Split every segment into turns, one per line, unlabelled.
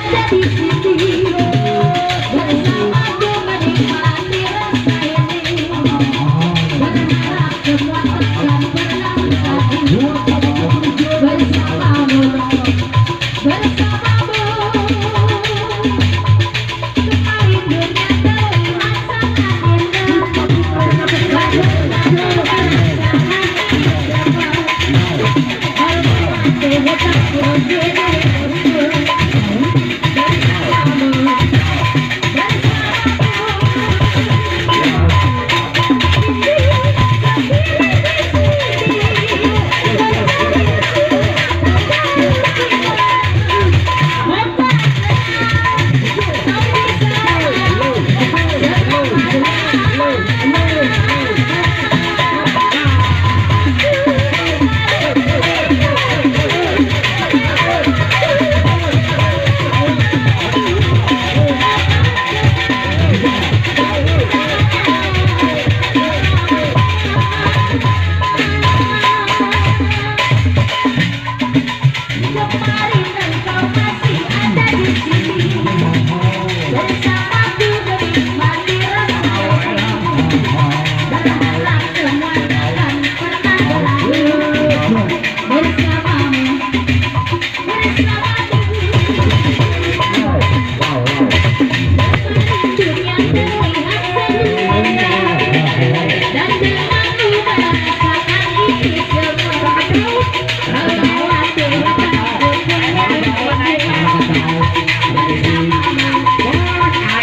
ada di sini. Bersamaku menikmati rasa ini. Berharap semua takkan pernah berakhir. Bersamamu, bersamamu. Kemarin dunia terlihat sangat indah. Baru merasakan ini semua. Bersamamu, bersamamu. Kemarin engkau masih ada di sini. Bersamaku menikmati rasa ini. Berharap semua takkan pernah berakhir. Bersamamu, bersamamu. Dunia terlihat senyum indah. Dan denganmu merasakan ini semua. Kau khawatir takut pun lebih kuat. Bersamamu, bersamamu.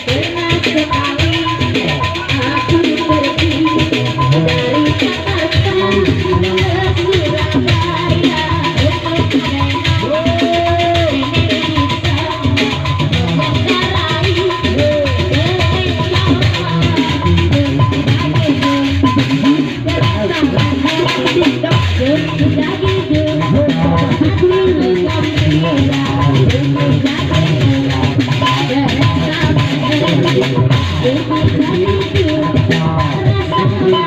Pernah sekali aku pergi dari Jakarta ke Surabaya untuk menengok nenek Nisa mengendarai kereta. Rasa bahagia.